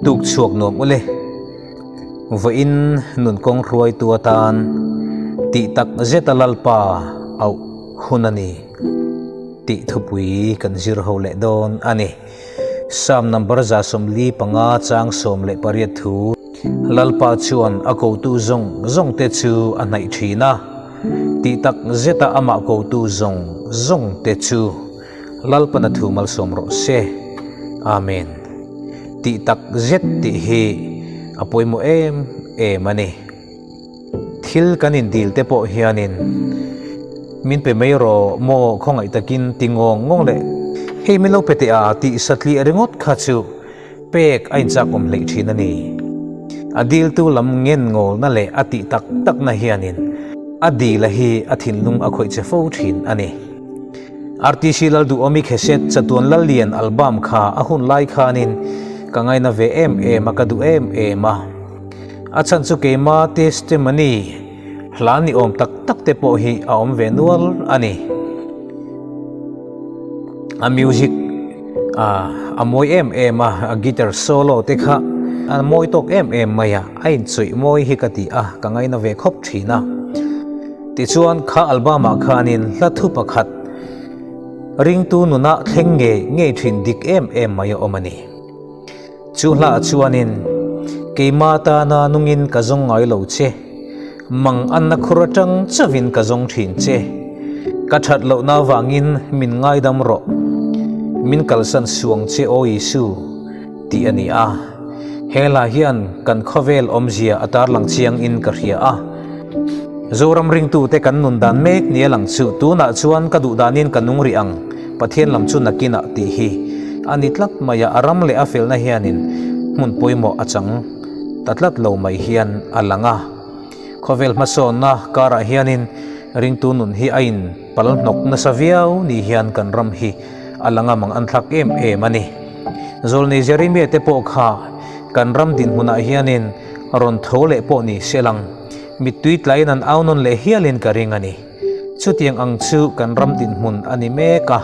Tuk chhuak nuam ule. Vawiin nun kawng hruaitu atan tih tak zeta Lalpa auh hun a ni tih thupui kan zir ho leh dawn a ni. Psalm number 145 chang 18 thu Lalpa chuan a kotu zawng zawng te chu a hnaih thin a, tih tak zeta amah kotu zawng zawng te chu Lalpan a thu malsawm rawh se. Amen. Tih tak zet tih hi a pawimawh em em a ni. Thil kan indil te pawh hianin min pe mai rawh maw khawngaih takin ti ngawng ngawng leh hei min lo pe teh a tih satliah ringawt kha chu pek a inchak awm hleih thin a ni. A diltu lam ngen ngawlna leh a tih tak takna hianin a dila hi a thinlung a khawih che fo thin a ni. RTC Lalduhawmi Kheset Chatuan Lallian album kha a hun lai khanin ka ngaina ve em em a, ka duh em em a. A chhan chu keima testimony hla ni awm tak tak te pawh hi a awm ve nual a ni. A music a mawi em em a, a guitar solo te kha a mawi tawk em em mai a, a inchawih mawi hi ka ti a, ka ngaina ve khawp thin a. Tichuan, kha album-ah khanin hla thu pakhat ringtu nuna thleng ngei ngei thin dik em em mai a awm a ni. Chu hlaah chuanin, Keima tana nungin ka zawng ngai lo che, mang anna khur atang chauhin ka zawng thin che. Ka that lohna avangin min ngaidam rawh, min kalsan suang che aw Isu, tih a ni a. He hla hian kan khawvel awmzia a tarlang chiang in ka hria a. Zoram ringtute kan nun dan mek ni a lang chu tunah chuan ka duh danin ka nung rih ang, Pathian lam chu nakinah tih hi a ni tlat mai a, a ram leh a felna hianin hmun pawimawh a chang ta tlat lo mai hian a lang a. Khawvel hmasawnna karah hianin ringtu nun hi a in pal hnawk nasa viau ni hian kan ram hi a lang a mang an thlak em em a ni. Zawlnei Jeremia te pawh kha kan ram dinhmunah hianin rawn tho leh pawh ni se lang, mittui tlaiin an au nawn leh hialin ka ring a ni. Chutiang ang chu kan ram dinhmun a ni mek a,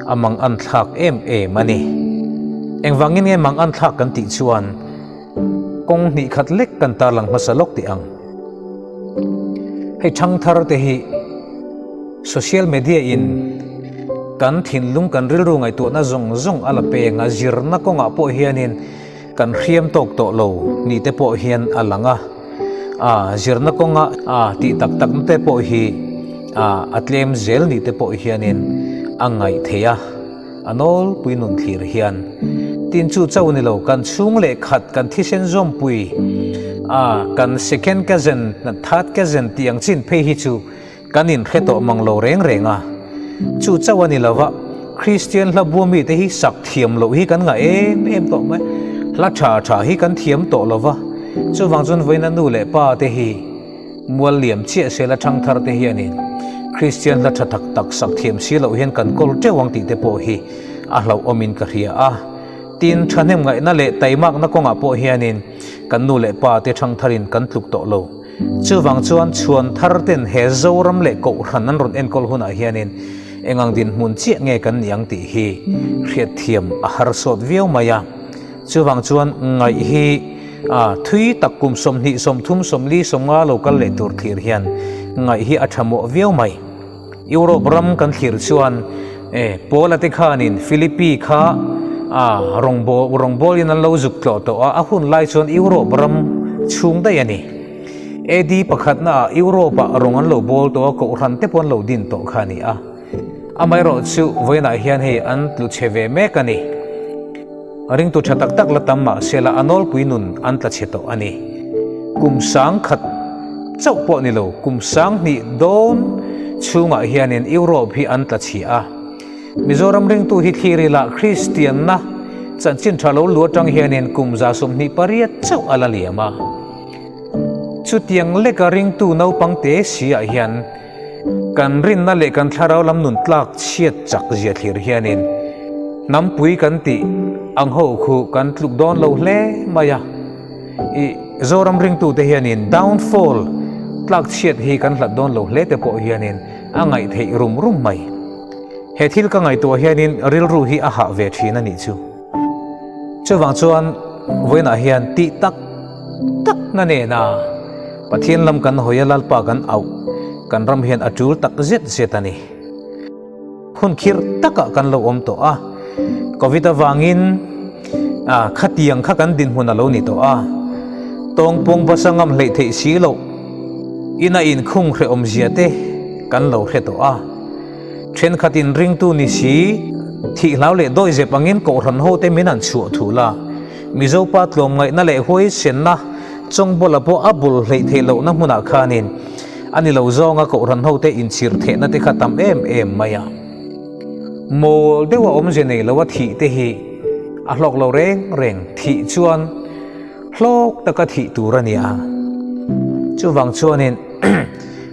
a mang an thlak em em a ni. Engvangin nge mang an thlak kan tih chuan kawng hnih khat lek kan tarlang hmasa lawk tih ang. Hei thangthar te hi social media in kan thinlung kan rilru ngaihtuahna zawng zawng a la peng a, zirna kawngah pawh hianin kan hriam tawk tawh lo ni te pawh hian a lang a, a zirna kawnga a tih tak takna te pawh hi a a tlem zel ni te pawh hianin a ngaih theih a, a nawlpui nun thlir hian. Tin chu chauh ni lo, kan chhung leh khat kan thisen zawmpui a kan second cousin, third cousin tih ang chin phei hi chu Kan inhre tawh mang lo reng reng a, chu chauh a ni lo va, Kristian hla bua mite hi sak thiam loh hi kan ngah em em tawh mai, hla tha tha hi kan thiam tawh lo va, chuvang chuan vawiina nu leh pa te hi mual liam chiah sela thangthar te hianin Kristian hla tha tak tak sak thiam si loh hian kan kawl teuh ang tih te pawh hi a hlauhawmin ka hria a. Tin, thahnemngaihna leh taimakna kawngah pawh hianin kan nu leh pa te thangtharin kan tluk tawh lo. Chuvang chuan chhuan thar ten he Zoram leh Kohhran an rawn enkawl hunah hianin eng ang dinhmun chiah nge kan ni ang tih hi hriatthiam a harsawt viau mai a. Chuvang chuan ngaih hi thui tak kum 20, 30, 40, 50 lo kal leh tur thlir hian ngaih hi a tha mawh viau mai. Europe ram kan thlir chuan Paula te khanin Philippi kha rawngbawlin an lo zuk tlawh tawh a, a hun lai chuan Europe ram chhung daih a ni. AD pakhatnaah Europe-ah rawng an lo bawl tawh a, kohhran te pawh an lo din tawh kha a ni a. Amaherawhchu vawiinah hian hei an tlu chhe ve mek a ni. Ringtu tha tak tak la tam mah sela a nawlpui nun an tla chhe tawh a ni. Kum 1000 chauh pawh ni lo, kum 2000 dawn chhungah hianin Europe hi an tla chhia a. Mizoram ringtu hi thlir ila Kristianna chanchin tha lo lu atang hianin kum 28 chauh a la liam a. Chutiang leka ringtu naupang te si ah hian Kan rinna leh kan thlarau lam nun tlak chhiat chak zia thlir hianin hnampui kan tih ang ho khu kan tluk dawn lo hle mai a. I Zoram ringtute hianin downfall tlak chhiat hi kan hlat dawn lo hle te pawh hianin a ngaih theih rum rum mai. He thil ka ngaihtuah hianin rilru hi a hah ve thin a nih chu. Chuvang chuan. Vawiinah hian tih tak takna nena Pathian lam kan hawi a, Lalpa kan auh, kan ram hian a tul tak zet zet a ni. Hun khirh takah kan lo awm tawh a, Covid avangin khatiang kha kan dinhmun a lo ni tawh a, tawngpawng basa ngam hleih theih si loh ina inkhung hrehawmzia te kan lo hre tawh a. Thenkhatin ringtu ni si, thih hlau leh dawi zep angin kohhran hote min han chhuah thul a, Mizopa tlawmngaihna leh huaisenna chawngbawla pawh a bul hleih theih lohna hmunah khanin a ni lo zawnga kohhran hote inchhir thehna te kha tam em em mai a. Mawl deuha awmze nei loa thih te hi a hlawk lo reng reng, thih chuan Hlawk taka thih tur a ni a. Chuvang chuanin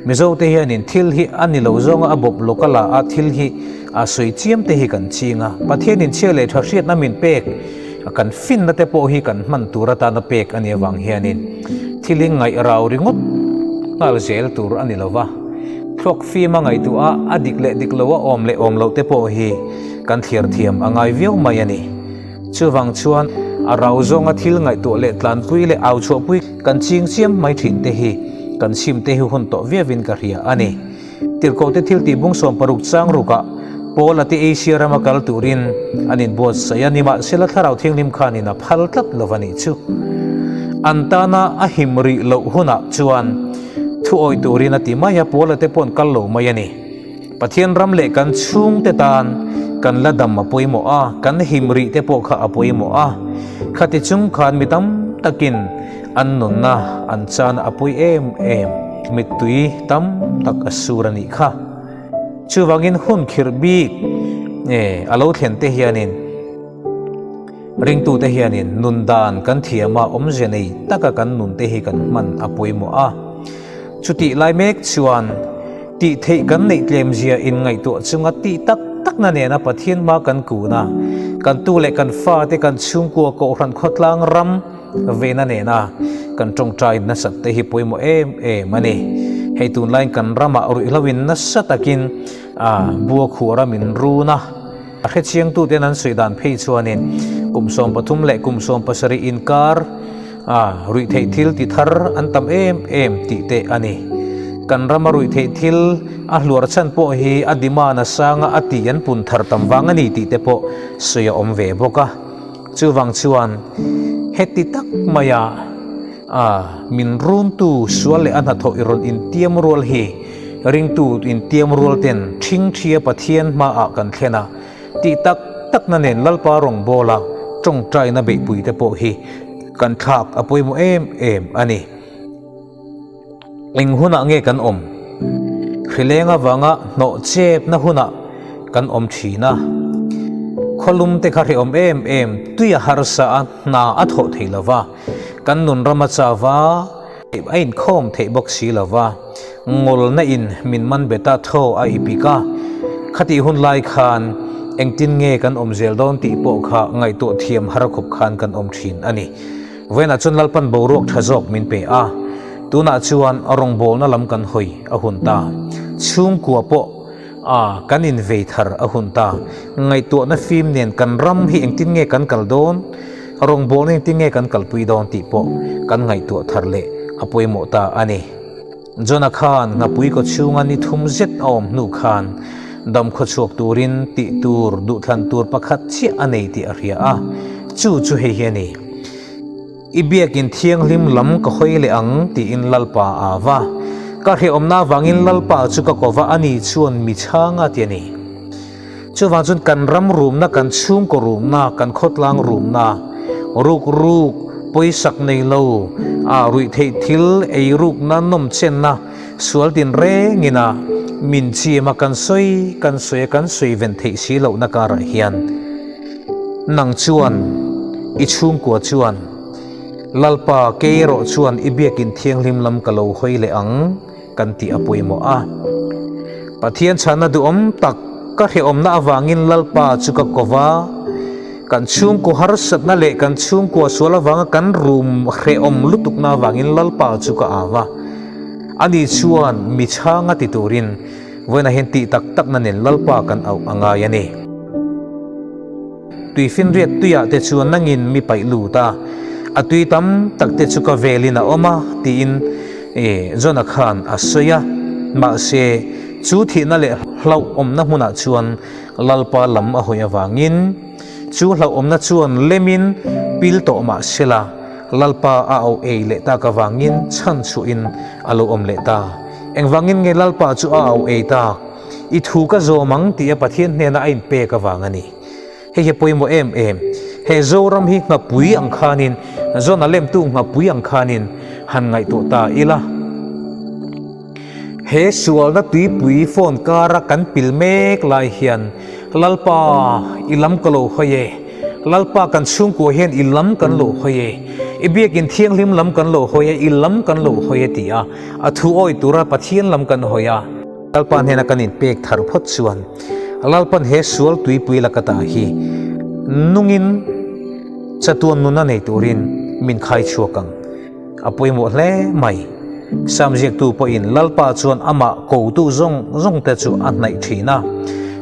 Mizote hianin thil hi a ni lo zawnga a bawp lawk a la a, thil hi a sawi chiam te hi kan ching a. Pathianin chhia leh tha hriatna min pek, kan finna te pawh hi kan hman tur atana pek a nih avang hianin thil hi ngaih rau ringawt nghal zel tur a ni lo va. Thluak fim a ngaihtuah a, a dik leh dik lo a awm leh awm loh te pawh hi kan thliar thiam a ngai viau mai a ni. Chuvang chuan a rau zawnga thil ngaihtuah leh tlanpui leh au chhuahpui kan ching chiam mai thin te hi kan chhim te hi hun tawh viauin ka hria a ni. Tirhkohte thil tih bung 60 chang rukah Paula te Asia rama kal turin an inbuatsaih a, nimahsela Thlarau Thianghlim khanin a phal tlat lo va nih chu. An tana a him rih loh hunah chuan thu awih turin a ti mai a, Paula te pawh an kal lo mai a ni. Pathian ram leh kan chhungte tan kan la dam a pawimawh a, kan him rih te pawh kha a pawimawh a. Khati chung khan mi tam takin an nunna an chan a pawi em em, mittui tam tak a sur a nih kha. Chuvangin hun khirh bik a lo thlen te hianin ringtute hianin nun dan kan thiam a, awmze nei taka kan nun te hi kan hman a pawimawh a. Chutih lai mek chuan tih theih kan neih tlemzia inngaihtuah chunga tih tak takna nena Pathian hma kan kun a, kan tu leh kan fate kan chhungkua Kohhran khawtlang ram vena nena kan tawngtai nasat te hi pawimawh em em a ni. Hei tunlaiin kan ramah ruihhloin nasa takin bua khuara min run a, A hrechiangtuten an sawi dan phei chuanin kum 13 leh kum 17 inkar a ruihtheih thil ti thar an tam em em tih te a ni. Kan rama ruihtheih thil a hluar chhan pawh hi a demand a sang a, a tih an pun thar tam vang a ni tih te pawh sawi a awm ve bawk a. Chuvang chuan heti tak maia a min runtu sual leh a hnathawh i rawn intiam rual hi Ringtu intiam rual ten ṭhingṭhia Pathian hmaah kan thlen a, tih tak takna nen Lalpa rawngbawla ṭawngṭaina beihpui te pawh hi kan thlak a pawimawh em em a ni. Eng hunah nge kan awm? Hrileng avanga hnawh chepna hunah kan awm ṭhin a. Khawlum te kha hrehawm em em, tui a harsa a, hna a thawh thei lo va, kan nun ram a chau va, A inkhawm theih bawk si lo va, ngawlna in min man bet a, thaw a ipik a. Khatih hun lai khan engtin nge kan awm zel dawn tih pawh kha ngaihtuah thiam har khawp khan kan awm thin a ni. Vawiinah chuan Lalpan boruak tha zawk min pe a, tunah chuan rawngbawlna lam kan hawi a hun ta. Chhungkua pawh a kan invei thar a hun ta. Ngaihtuahna fim nen kan ram hi engtin nge kan kal dawn? Rawngbawlna engtin nge kan kalpui dawn tih pawh kan ngaihtuah thar leh a pawimawh ta a ni. Jonah khan nghapui kaw chhunga ni thum zet a awm hnu khan dam khawchhuak turin tih tur duhthlan tur pakhat chiah a nei tih a hria a, chu chu hei hi a ni. I biakin thianghlim lam ka hawi leh ang tiin Lalpa a va. Ka hrehawmna avangin Lalpa chu ka ko va, ani chuan mi chhang a ti a ni. Chuvang chuan kan ram rumna, kan chhungkaw rumna, kan khawtlang rumna, ruk ruk, pawisak nei lo, ah ruihtheih thil, ei rukna, nawmchenna, sual din rengin a min chim a kan sawi kan sawi a kan sawi ven theih si lohna karah hian nang chuan i chhungkua chuan Lalpa kei erawh chuan i biakin thianghlim lam ka lo hawi leh ang. Kan tih a pawimawh a. Pathian chhana duhawm tak ka hrehawmna avangin Lalpa chu ka ko va, kan chhungkaw harsatna leh kan chhungkua sual avanga kan rum hrehawm lutukna avangin Lalpa chu ka au va. Ani chuan mi chhanga ti turin vawiinah hian tih tak takna nen Lalpa kan auh a ngai a ni. Tuifinriat tuiah te chuan nangin mi paih lut a, a tui tam tak te chu ka velin a awm a, tiin Jona khan a sawi a. Mahse, chu thihna leh hlauhawmna hmunah chuan Lalpa lam a hawi avangin chu hlauhawmna chuan lemin pil tawh mah sela, Lalpa a auh ei leh tak avangin chhan chhuahin a lo awm leh ta. Engvangin nge Lalpa chu a auh ei tak? I thu ka zawm ang tih a Pathian hnena a inpek avang a ni. Hei hi pawimawh em em. He Zoram hi nghapui ang khanin, Jona lemtu nghapui ang khanin han ngaihtuah ta ila. He sualna tuipui phone kara kan pil mek lai hian, Lalpa, i lam ka lo hawi e. Lalpa kan chhungkua hian i lam kan lo hawi e. I biakin thianghlim lam kan lo hawi e, i lam kan lo hawi e ti a, a thu awi tura Pathian lam kan hawi a. Lalpa hnena kan inpek thar phawt chuan Lalpan he sual tuipui lakata hi nungin chatuan nuna nei turin min khai chhuak ang. A pawimawh hle mai. Sam ziaktu pawhin Lalpa chuan amah kotu zawng zawng te chu a hnaih thin a.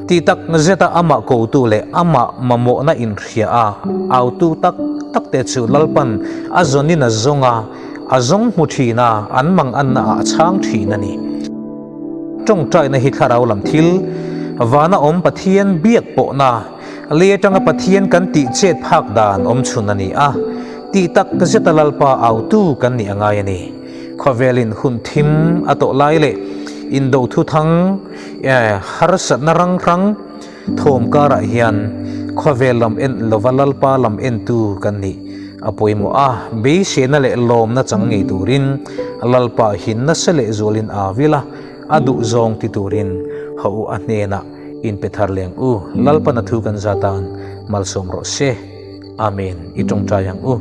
Tih tak zeta amah kotu leh amah mamawhna inhria a autu tak tak te chu Lalpan a zawnin a zawng a, a zawng hmu thin a, an mang anna ah a chhang thin a ni. Tawngtaina hi thlarau lam thil, vana awm Pathian biak pawhna, lei atanga Pathian kan tih chet phak dan awm chhun a ni a, tih tak zeta Lalpa autu kan nih a ngai a ni. Khawvelin hun thim a tawh lai leh indo thuthang, harsatna rang hrang thawm karah hian khawvel lam en lova Lalpa lam entu kan nih a pawimawh a, beiseina leh lawmna chang ngei turin Lalpa hi nasa leh zualin aa vil a, a duh zawng ti turin ha u a hnenah inpe thar leng u, Lalpan a thu kan zatan malsawm rawh se. Amen. I tawngtai ang u.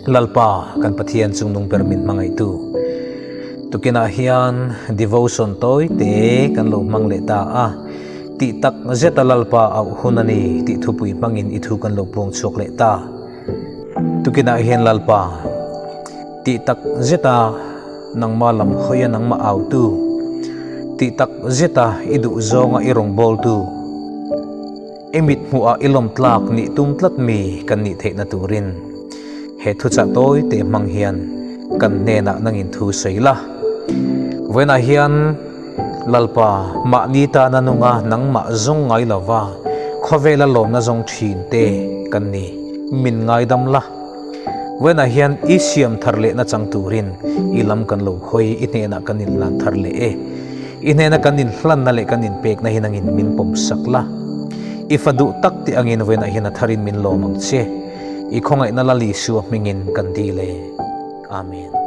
Lalpa kan Pathian chungnung ber min hmangaihtu. Tukinah hian devotion tawi te kan lo hmang leh ta a. Tih tak zeta Lalpa auh hun a ni tih thupui hmangin i thu kan lo puang chhuak leh ta. Tukinah hian Lalpa, tih tak zeta nangma lam hawia nangma autu, tih tak zeta i duh zawnga i rawngbawltu, i mit hmuhah i lawm tlak nih tum tlat mi kan nih theihna turin he thuchah tawi te hmang hian kan hnenah nangin thu sawi la. Vawiinah hian Lalpa, mahni tana nunga nangmah zawng ngai lova khawvela lawmna zawng thin te kan ni, min ngaidam la. Vawiinah hian i siam thar lehna chang turin i lam kan lo hawi, i hnenah kan inhlan thar leh e. I hnena kan inhlanna leh kan inpekna hi nangin min pawmsak la. I fa duh tak tih angin vawiinah hian a tharin min lawm ang che. I khawngaihna Lal Isua hmingin kan dil e. Amen.